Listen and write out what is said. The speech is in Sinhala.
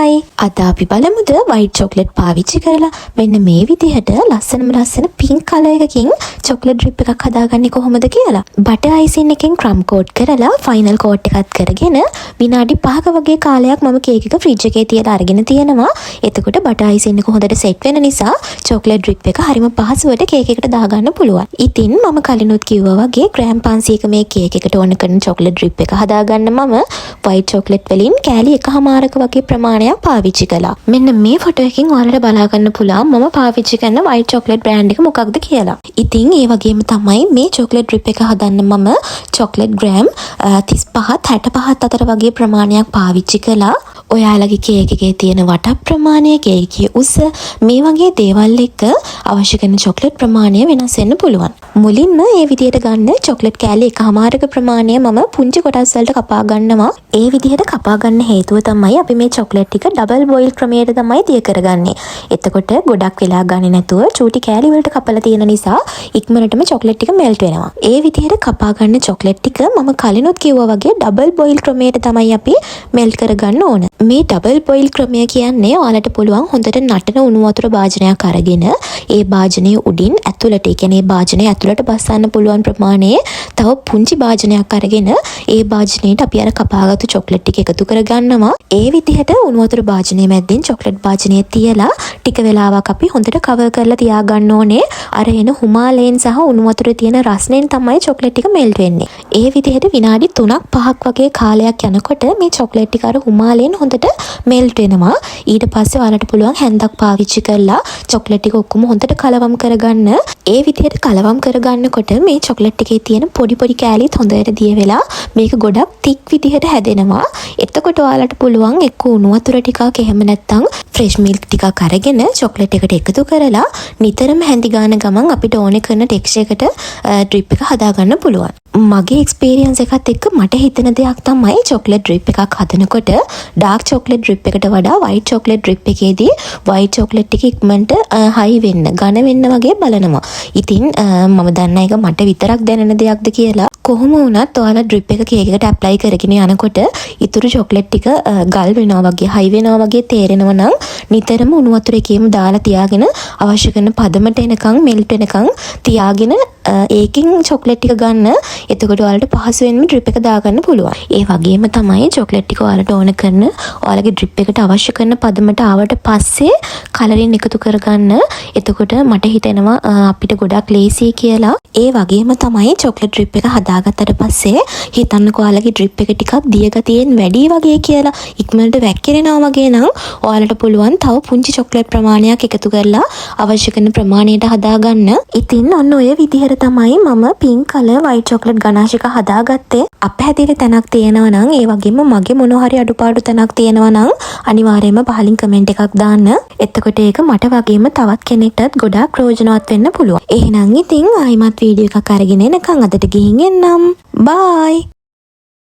බයි. අද අපි බලමුද වයිට් චොක්ලට් පාවිච්චි කරලා මෙන්න මේ විදිහට ලස්සනම ලස්සන පින්ක් කලර් එකකින් චොක්ලට් ඩ්‍රිප් එකක් හදාගන්නේ කොහොමද කියලා. බටර් අයිසින් එකෙන් ක්‍රම් කෝට් කරලා ෆයිනල් කෝට් එකත් කරගෙන විනාඩි 5ක වගේ කාලයක් මම කේක් එක ෆ්‍රිජ් එකේ තියලා අරගෙන තියෙනවා. එතකොට බටර් අයිසින් එක හොඳට සෙට් වෙන නිසා චොක්ලට් ඩ්‍රිප් එක හරිම පහසුවට කේක් එකට දාගන්න පුළුවන්. ඉතින් මම කලිනුත් කිව්වා වගේ ග්‍රෑම් 500ක මේ කේක් එකට ඕන කරන චොක්ලට් ඩ්‍රිප් එක හදාගන්න මම වයිට් චොක්ලට් වලින් කෑලි 1.5ක වගේ ප්‍රමාණයක් පාවිච්චි කළා. මෙන්න මේ ෆොටෝ එකකින් ඔයාලට බලා ගන්න පුළුවන් මම පාවිච්චි කරන වයිට් චොක්ලට් බ්‍රෑන්ඩ් එක මොකක්ද කියලා. ඉතින් ඒ වගේම තමයි මේ චොක්ලට් ඩ්‍රිප් එක හදන්න මම චොක්ලට් ග්‍රෑම් 35ත් 65ත් අතර වගේ ප්‍රමාණයක් පාවිච්චි කළා. ඔයාලගේ කේක් එකේ තියෙන වටක් ප්‍රමාණය, කේක් එකේ උස, මේ වගේ දේවල් එක්ක අවශ්‍ය කරන චොක්ලට් ප්‍රමාණය වෙනස් වෙන්න පුළුවන්. මුලින්ම මේ විදිහට ගන්න චොක්ලට් කෑලි 1.5ක ප්‍රමාණය මම පුංචි කොටස් වලට කපා ගන්නවා. ඒ විදිහට කපා ගන්න හේතුව තමයි අපි මේ චොක්ලට් ටික ඩබල් බොයිල් ක්‍රමයට තමයි දිය කරගන්නේ. එතකොට ගොඩක් වෙලා ගන්නේ නැතුව චූටි කෑලි වලට කපලා තියෙන නිසා ඉක්මනටම චොක්ලට් ටික මෙල්ට් වෙනවා. ඒ විදිහට කපා ගන්න චොක්ලට් ටික මම කලිනුත් කිව්වා වගේ ඩබල් බොයිල් ක්‍රමයට තමයි අපි මෙල්ට් කරගන්න ඕන. මේ ඩබල් බොයිල් ක්‍රමය කියන්නේ ඔයාලට පුළුවන් හොඳට නටන උණු වතුර භාජනයක් අරගෙන ඒ භාජනය උඩින් ඇතුළට, ඒ කියන්නේ ඒ භාජනය ඇතුළට බස්සන්න පුළුවන් ප්‍රමාණයේ තව පුංචි භාජනයක් අරගෙන ඒ භාජනයට අපි අර කපාගත්තු චොක්ලට් ටික එකතු කරගන්නවා. ඒ විදිහට උණු වතුර භාජනය මැද්දෙන් චොක්ලට් භාජනය තියලා ටික වෙලාවක් අපි හොඳට කවර් කරලා තියාගන්න ඕනේ. අර එන හුමාලයෙන් සහ උණු වතුරේ තියෙන රස්නෙන් තමයි චොක්ලට් ටික මෙල්ට් වෙන්නේ. ඒ විදිහට විනාඩි 3ක් 5ක් වගේ කාලයක් යනකොට මේ චොක්ලට් ටික අර හුමාලයෙන් හොඳට මෙල්ට් වෙනවා. ඊට පස්සේ ඔයාලට පුළුවන් හැන්දක් පාවිච්චි කරලා චොක්ලට් ටික ඔක්කොම හොඳට කලවම් කරගන්න. ඒ විදිහට කලවම් කරගන්නකොට මේ චොක්ලට් එකේ තියෙන පොඩි පොඩි කෑලිත් හොඳට දිය වෙලා මේක ගොඩක් තික් විදිහට හැදෙනවා. එතකොට ඔයාලට පුළුවන් එක්ක උණු වතුර ටිකක්, එහෙම නැත්නම් ෆ්‍රෙෂ් මිල්ක් ටිකක් අරගෙන චොක්ලට් එකට එකතු කරලා නිතරම හැඳි ගාන ගමන් අපිට ඕනේ කරන ටෙක්ස්චර් එකට ඩ්‍රිප් එක හදාගන්න පුළුවන්. මගේ එක්ස්පීරියන්ස් එකත් එක්ක මට හිතෙන දෙයක් තමයි චොක්ලට් ඩ්‍රිප් එකක් හදනකොට ඩාර්ක් චොක්ලට් ඩ්‍රිප් එකට වඩා වයිට් චොක්ලට් ඩ්‍රිප් එකේදී වයිට් චොක්ලට් ටික ඉක්මනට හයි වෙන්න, ඝන වෙන්න වගේ බලනවා. ඉතින් මම දන්නේ ඒක මට විතරක් දැනෙන දෙයක්ද කියලා. කොහොම වුණත් ඔයාලා ඩ්‍රිප් එක කේක් එකට ඇප්ලයි කරගෙන යනකොට ඉතුරු චොක්ලට් ටික ගල් වෙනවා වගේ, හයි වෙනවා වගේ තේරෙනවා නම් නිතරම උණු වතුර එකේම දාලා තියාගෙන අවශ්‍ය කරන පදමට එනකන්, මෙල්ට් වෙනකන් තියාගෙන ඒකෙන් චොක්ලට් ටික ගන්න. එතකොට ඔයාලට පහසුවෙන්ම ඩ්‍රිප් එක දාගන්න පුළුවන්. ඒ වගේම තමයි චොක්ලට් ටික ඔයාලට ඕන කරන ඔයාලගේ ඩ්‍රිප් එකට අවශ්‍ය කරන පදමට ආවට පස්සේ කලරින් එකතු කරගන්න. එතකොට මට හිතෙනවා අපිට ගොඩක් ලේසියි කියලා. ඒ වගේම තමයි චොක්ලට් ඩ්‍රිප් එක හදාගත්තට පස්සේ හිතන්නකෝ ඔයාලගේ ඩ්‍රිප් එක ටිකක් දිය ගතියෙන් වැඩි වගේ කියලා, ඉක්මනට වැක්කිරෙනවා වගේ නම් ඔයාලට පුළුවන් තව පුංචි චොක්ලට් ප්‍රමාණයක් එකතු කරලා අවශ්‍ය කරන ප්‍රමාණයට හදාගන්න. ඉතින් ඔන්න ඔය විදිහට තමයි මම පින්ක් කලර් වයිට් චොක්ලට් ගනාෂ් එක හදාගත්තේ. අපැහැදිලි තැනක් තියෙනවා නම්, ඒ වගේම මගේ මොනවා හරි අඩුපාඩු තැනක් තියෙනවා නම් අනිවාර්යයෙන්ම පහලින් කමෙන්ට් එකක් දාන්න. එතකොට ඒක මට වගේම තවත් කෙනෙක්ටත් ගොඩාක් ප්‍රයෝජනවත් වෙන්න පුළුවන්. එහෙනම් ඉතින් ආයිමත් වීඩියෝ එකක් අරගෙන එනකන් අදට ගිහින් එන්නම්. බායි.